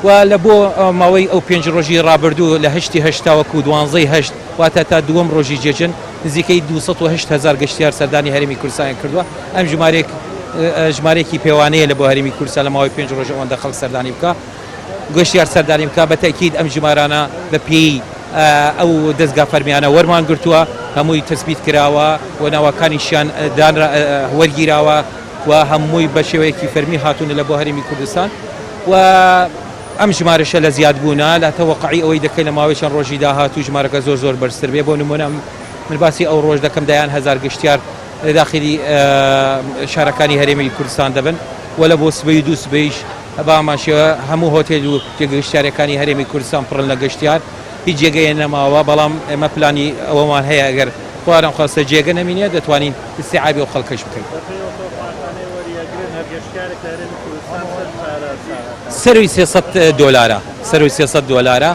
و لە بۆ ماوەی ئەو پێنج ڕۆژی ڕابردوو لە هەشتی هەشت تاوەکو دوانزەی هەشت واتە تا دووەم ڕۆژی جێژن نزیکەی 208 هەزار گەشتیار سەردانی هەرێمی کوردستانیان کردووە. ئەم ژمارەیەک ژمارەیەکی پێوانەیە لە بۆ هەرێمی کوردستان لە ماوەی پێنج ڕۆژ ئەوەندە خەڵک سەردانی بکا، گەشتیار سەردانی بکا. بە تەئکید ئەم ژمارانە بە پێی ئەو دەزگا فەرمیانە وەرمان گرتووە، هەمووی تەسبیت کراوە و ناوەکانیشیان دانرا وەرگیراوە و هەمووی بە شێوەیەکی فەرمی هاتوونە لە بۆ هەرێمی کوردستان و ئەم ژمارەشە لە زیادبوونە لە تەوەقعی ئەوەی دەکەین لە ماوەی چەند ڕۆژی داهاتوو ژمارەکە زۆر زۆر بەرزتر بێ. بۆ نموونە من باسی ئەو ڕۆژ دەکەم دەیان هەزار گەشتیار لە داخلی شارەکانی هەرێمی کوردستان دەبن و لە بۆ سبەی و دوو سبەیش بە هەمان شێوە هەموو هۆتێل و جێگە گەشتیارەکانی هەرێمی کوردستان پڕن لە گەشتیار، هیچ جێگەیە نەماوە. بەڵام ئێمە پلانی ئەوەمان هەیە ئەگەر خوا نەخواستە جێگە نەمینێ دەتوانین ئیستیعابی ئەو خەڵکەش بکەین. بەپێی ئەو تۆپانانەی وەریئەگرن هەر گەشتیارێک لە هەرێمی کوردستان چەند پارە ساغەکات؟ سەروی 300 دۆلارە، سەروی 300 دۆلارە.